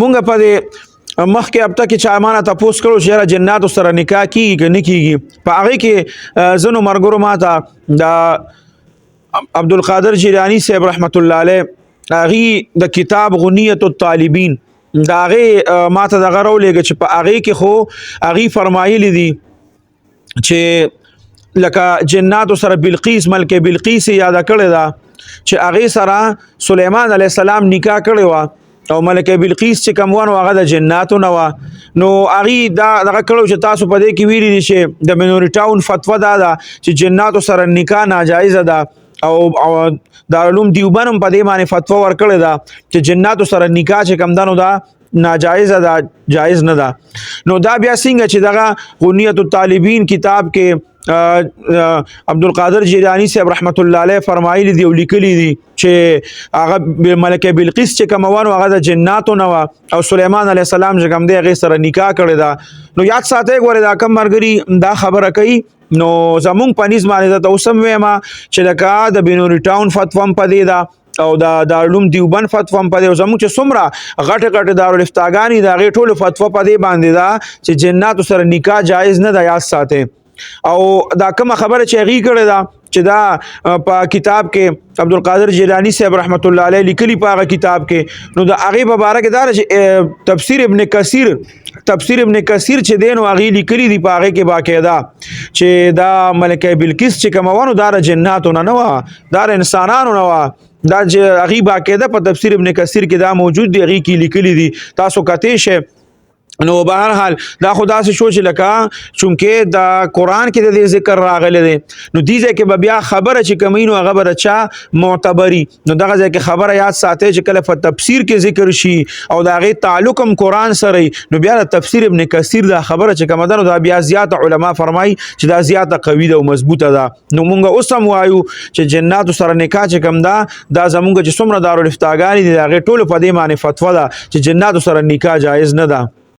مونږ په دې مخکې هفته کې چا مانه تپوس کړو چې یاره جناتو سره نکاح کیږي که نه کیږي. په هغې کې ځینو مرګرو ماته د عبدالقادر جیلاني صاحب رحمت الله علیه هغې د کتاب غنیت الطالبین د هغې ماته دغه راولېږه چې په هغې کې خو هغې فرمایلي دي چې لکه جناتو سره بلقیس، ملکه بلقیس یاد کړې ده چې هغې سره سلیمان علیه السلام نکاح کړې وه او ملکه بلقیس چې کوم ونه هغه د جناتو نه وه. نو هغې دا دغه کړو چې تاسو په دې کې ویلي دي چې د مینوري ټاون فتوا دا ده چې جناتو سره نکاح ناجایزه ده، او دارالعلوم دیوبند هم په دې باندې فتوا ورکړې ده چې جناتو سره نکاح چې کوم ده نو دا ناجایزه ده، جایز نه ده. نو دا بیا څنګه چې دغه غنیت الطالبین کتاب کې عبدالقادر جیلانی صاحب رحمت الله علیه فرمایلی دی او لیکلی دی چې هغه ملکه بلقیس چې کوم وانو هغه د جناتو نه وه او سلیمان علیه السلام چې کوم دی هغې سره نکاح کړې ده. نو یاد ساتئ ګورئ دا کم مرګري دا خبره کوي. نو زمونږ په نیز باندې زه ته اوس هم وایم چې لکه د بینوري ټاون فتوا هم په دې ده او د دارالعلوم دیوبند فتوا هم په دې، او زمونږ چې څومره غټې غټې دارالفتاګانې د هغې ټولو فتوا په دې باندې ده چې جناتو سره نکاح جایز نه ده، یاد ساتئ. او دا کومه خبره چې هغې کړې ده چې دا په کتاب کې عبدالقادر جیلانی صاحب رحمت الله علیه لیکلي په هغه کتاب کې، نو د هغې په باره کې دا ده چې تفسیر ابن کثیر چې دی نو هغې لیکلي دي په هغې کې باقاعده چې دا ملکه بلقیس چې کومه وه نو دا د جناتو نه نه وه، دا د انسانانو نه وه. دا چې هغې باقاعده په تفسیر ابن کثیر کې دا موجود دی، هغې کې لیکلي دي، تاسو کتی شئ. نو بهر حال دا خو داسې شو چې لکه چونکې دا قرآن کې د دې ذکر راغلی دی، نو دې ځای کې به بیا خبره چې کومه نو هغه به د چا معتبري. نو دغه ځای کې خبره یاد ساتئ چې کله په تفسیر کې ذکر شي او د هغې تعلق هم قرآن سره وي، نو بیا د تفسیر ابن کثیر دا خبره چې کومه ده نو دا بیا زیاته علما فرمایي چې دا زیاته قوي ده او مضبوطه ده. نو مونږ اوس هم وایو چې جناتو سره نکاح چې کوم ده دا زمونږ چې څومره دارالافتاګانې دي د هغې ټولو په دې باندې فتوا ده چې جناتو سره نکاح جایز نه ده.